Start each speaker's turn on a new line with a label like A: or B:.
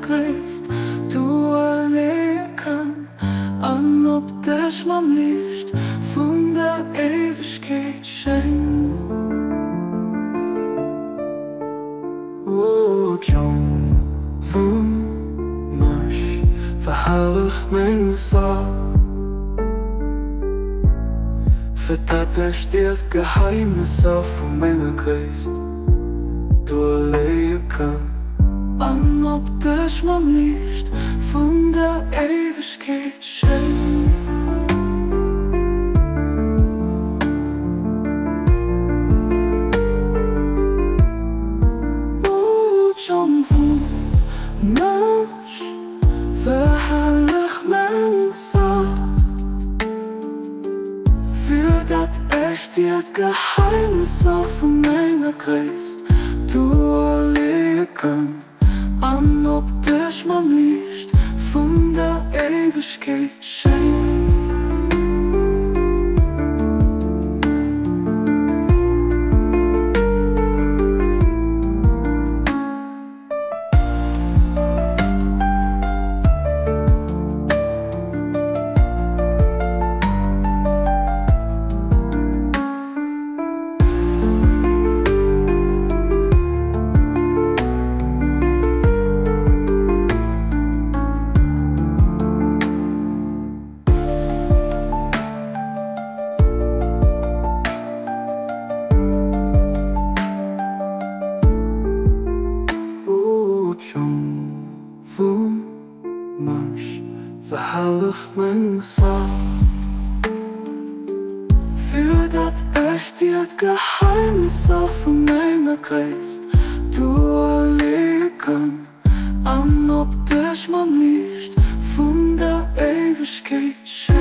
A: Gréisst duerleeë kann, an op dech mam Liicht vun der Éiwegkeet schéngt. O Jong vu Mënsch, verherrlech meng Saach, fir dat ech dir d'Geheimnisser vu menger Gréisst duerleeë kann. An op dech mam Liicht vun der Éiwegkeet schéngt. O Jong vum Mënsch, verherrlech meng Saach, fir dat ech dir d'Geheimnisser vu menger Gréisst duerleeë kann. An op dech mam Liicht vun der Éiwegkeet schéngt. O Jong vum Mënsch, verherrlech meng Saach, fir datt ech dir d'Geheimnisser vu menger Gréisst duerleeë kann an op dech mam Liicht vun der Éiwegkeet schéngen.